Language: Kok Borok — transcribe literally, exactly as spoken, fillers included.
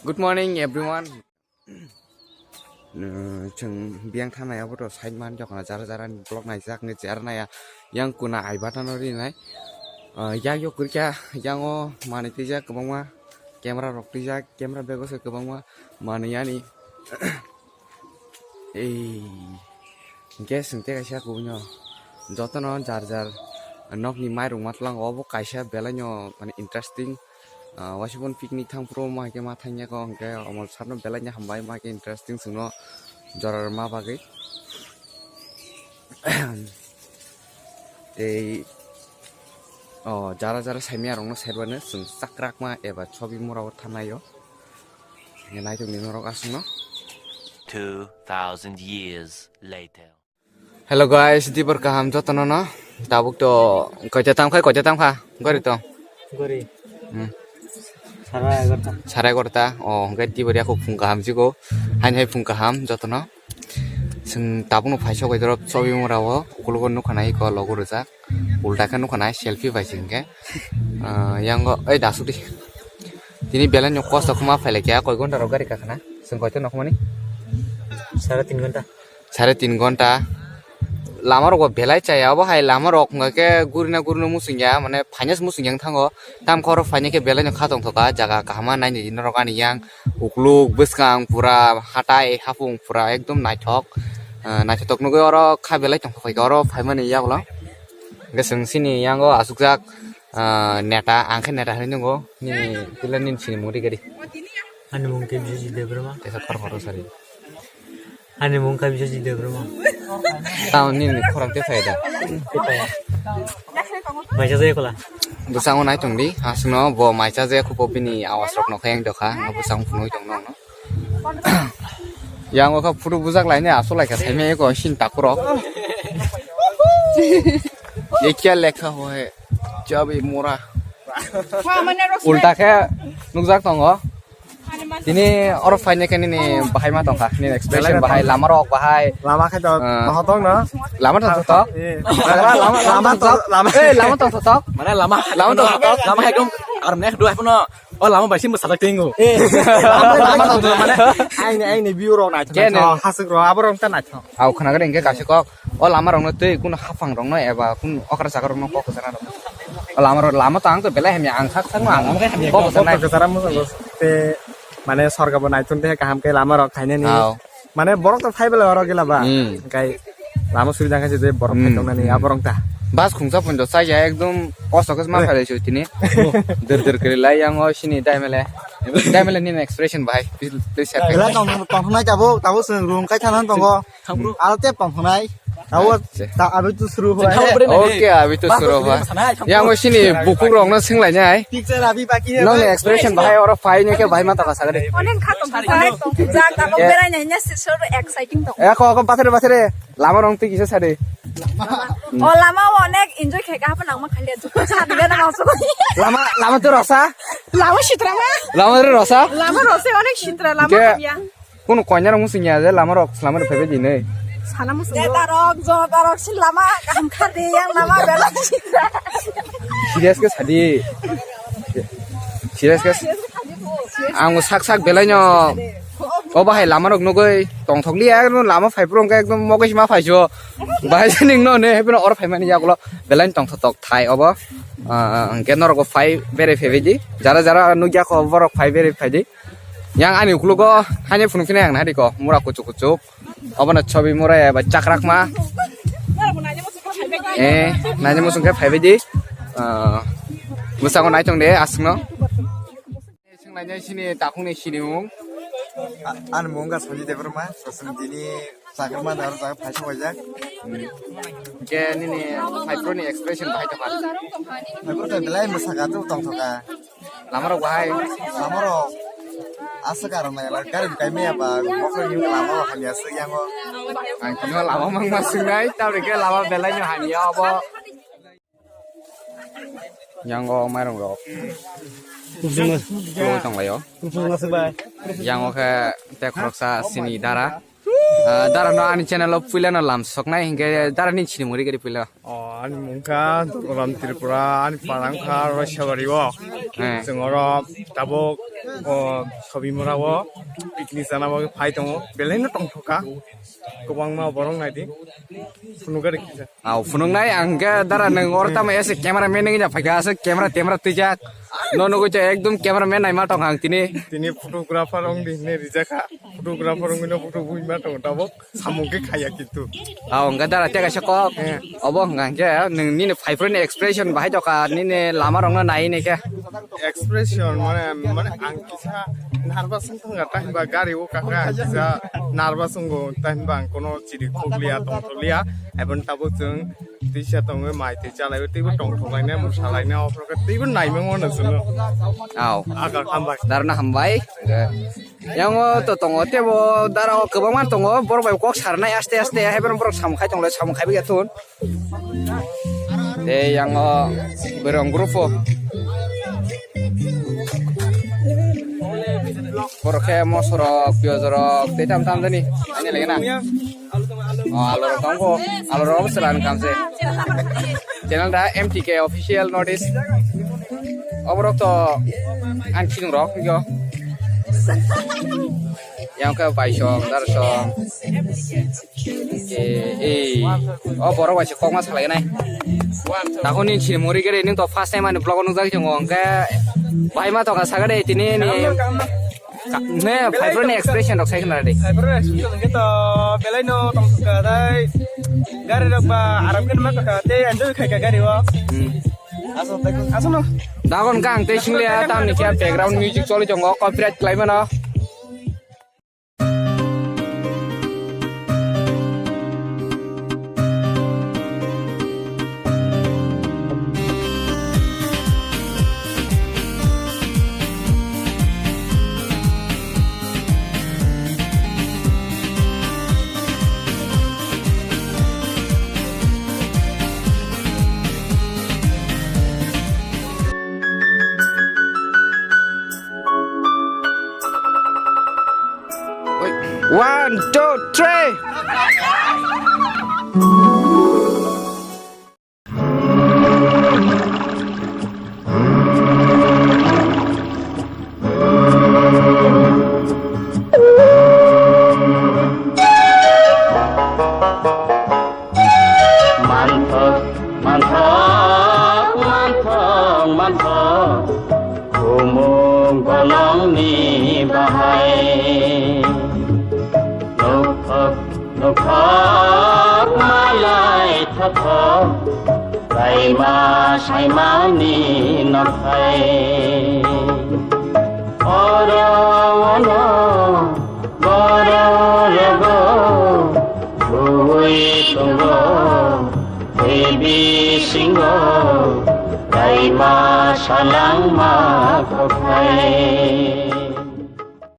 Good morning, everyone. Chwng biyang thanai abo to side man jokna jara jara ni vlog naijak ni jar naya yang kuna aibata no rinai. Yak yok kurikya yang o manwi twijak kwbangma camera rok twijak camera bag o se kwbangma manwi yani. Ei hingke singte kaisa kubuino jotono jar jar nokni mairung matlang obo kaisa belai no mane interesting. Ah, waisubon picnic thang phuru ma hingke ma thangya ko hingke omo sarno belai ni hambai ma hingke interesting chwngno jora rwma bagwi. Tei o jara jara saimya rokno sairbano chwng chakrakma eba chobi mura o thanai o. Hingke naitok ni norok aswkno. Two thousand years later. Hello guys, dibor kaham jotono no. Tabuk to koita tangkha, koita tangkha. Gori to. Gori. Hmm. Sara egarta. Sara egarta. Oh, hingke dibor ya ko phung kaham jiko. Hain hai phung kaham jotono. Sing tabuk no phaisa koidorop chobi mura o. Ukulugo nukha nai ko logo rwjak. Ulta khe nukha nai selfie bai se hingke. Ah, yango, ei dasuk di. Tini belai no kosto khuma phailai khe koi gonta rok gari kakhana. Sing koito nokmani? Sare tin gonta. Sare tin gonta. Lama rok bo belai chaya obo hai lama rok hwnga khe gurina gurina musung ya mane finance musung yang thango. Tam khoro phaini khe belai no kha tong thoka jaga kahama naini norok ani yang ukluk bwskang pura hatai hapung pura ekdom naithok. Ah, naithotok nugwi oro kha belai tong phai kha oro phaimani yagulo. Hingke chwng chini yango asukjak, ah, neta, ang khe neta hinui nungo, nini pila nini sini mung rigadi. Ani mung khe Biswajit Debbarma. Tesa khor khoro sari. Ani mung khe Biswajit Debbarma. Tamo nini khorang te phai da. Maisa jai kola. Bwskango nai tong di, aswkno bo maisa je khupo bini awas rok no khe ang dokha, bwskango phunui tong nong no. Yang o kha photo bujak lainai aswk lai kha saimanya ko sin takurok. Ye kya lekha hua hai? Chabi mura. Ulta khe nukjak tongo. Tini oro phaina khe nini bahai ma tongkha, nini expression bahai, lama rok bahai. Lama khe to mohotong no. Lama tong thotok. Eh, lama, lama, lama to, lama. Eh, lama tong thotok. Mana lama? Lama tong thotok. Lama ekdom ar nek dua pun. Oh, lama bai sini masalah tinggu. Eh, lama tong thotok mana? Aini, aini view rok naithok. Kene? Hasuk rok, abo rok ta naithok. Au khna gari hingke kaisa kok. O lama rok no tei kun hafang rok no eba kun okra chakar rok no kok sana rok. O lama rok lama tang to belai hamya ang sak sak no ang kok sana. Kok sana mo te mane sorga bo naithok te kaham ke lama rok khainani. Au. Mane borok to phai belai oro gila ba. Hmm. Hingkai lama subida khe je borok phai tongnani aborok ta. Bas khungsa pon do chaya ekdom kosto khe ma phai lai tini. Dir dir kri lai yang o sini dai mele. Dai mele nini expression bahai. Please, please share. Belai tong tong nai tabo tabo sung rung kai thanan tongo. Aro te tong nai. Tabo ta abi tu suru hoi. Okay, abi tu suru hoi. Yang o sini bukuk rok no sing lai nai. Picture abi baki hai. Nong expression bahai oro phai ni khe bahai ma ta ka sagade. Onek kha tong thok jak tabo berai nai nya sir exciting tong. Eh, ko ko bathre bathre. Lama rong twi kisa sade. O lama o onek enjoy khe ka hapna ma khali tu. Sa de na so. Lama, lama tu rosa. Lama sitra ma. Lama tu rosa. Lama rosa onek sitra lama ya. Kun konya rong musing ya je lama rok lama rok phebe di nei. Sana musing. Jeta rok, jota rok sin lama kam khar de yang lama bela sitra. Serious ke sadi. Serious ke. Ang sak sak belai no. O bahai lama rok nugui tongthok liya, lama phai phuru hwnkhe ekdom mogoi se ma phai sio. Bahai se ning no ne, happy no or phai mani yagulo belai tongthok thai obo. Ah, hwnkhe norok bo phai bere phai di. Jara jara nugya kho borok phai bere phai di. Yang ani uklugo haini phunuk phina yang nahari ko mura kuchuk kuchuk. Obono chobi mura eba chakrakma. Eh, nani musung khe phai di. Ah, bwskango nai tong de aswkno. Sing lai sini takhung ni sini mung. A-, ani mung wngkha Sanjay Debbarma, sosong dini chakrama daro jaga phaisa waijak. Ke nini phaipro ni expression bahai tongkha. Phaipro to belai mwsaka tu tongthoka. Lama rok bahai. Lama rok aswk aro nai gari kai maya ba mokol ni lama rok hamya aswk yango. Ang kino lama mang ma sinai, tabri ke lama belai no hamya abo. Yango mairung rok. Kubsung na. Kubsung na se bai. Yango khe tek khoroksa sini dara. Ah, dara no ani channel o puila no lam soknai hingke dara ni sini muri gari puila. O, ani mung kha Ram Tripura, ani parang kha Roisabari o. Eh. Chwng oro tabuk O Sobimora o picnic chana bagwi phai tongo, belai no tongthok kha, kwbangma borok naidi, phunukgwi rikha. Aw, phunuknai ang khe dara nwng oro tamo ese camera man wngya phaikha, aswk camera temera twijak. No nugwi ekdom camera man naima tong ang tini. Tini photographer wngdi hinwi rijak kha, photographer wngwi no photo bui ma tongo tabuk. Samung khe khaya kintu. Ah, hwnkhe dara tei kaisa kok. Eh. Obo hwnkha hwnkhe nwng nini phaiphru ni expression bahai tokha, nini lama rokno nai ni khe. Expression mane, mane ang kisa nervous wng thangkha, tei hinba gari o kakha ang kisa nervous wngo, tei hinba ang kono chiri khokliya, tongthokliya, eboni tabuk chwng tisa tongwi mai twi chalaiwi teibo tongthoklainai, mwsalainai, ophro khe teibo naimung mano chwngno. Aw. Aga hambai. Darna hambai. Yango to tongo, tebo dara o kwbangma tongo, borok bai kok sarnai aste aste, hai borok samung khai tonglai, samung khai bigya thun. Tei yango bwrwng group o. Borok khe mosorok, piyojorok, tei tam tam jani. Ani lagi na. O, alu rok tongo, alu rok selan kamse. Channel da M T K official notice. Oborok to ang chini rok yo. Yang khe bai song, dar song. Eh, eh. O borok bai se kokma salai nai. Takuni chini muri gere ning to first time ani vlog nung jak jongo hwnkhe bai ma to ka sagade tini ni. Ka-, ne, phaibroni expression rok sai khna di. Phaibroni expression hwnkhe to belai no tongthok kha tei gari rok ba aram khe ma kha tei enjoy khai kha gari o. Hmm. Aswk no. Dagon kang tei singlia tamni khe background music choli tongo, copyright khlai mano. One, two, three. Manthok, manthok, manthok, manthok, khumuk bolongni bahai. Nokthok, nokthok, malai thothok, saima, saimani nokhai. Oro ono, borok rogo, thwi tongo, tei bisingo, raima salangma kothai.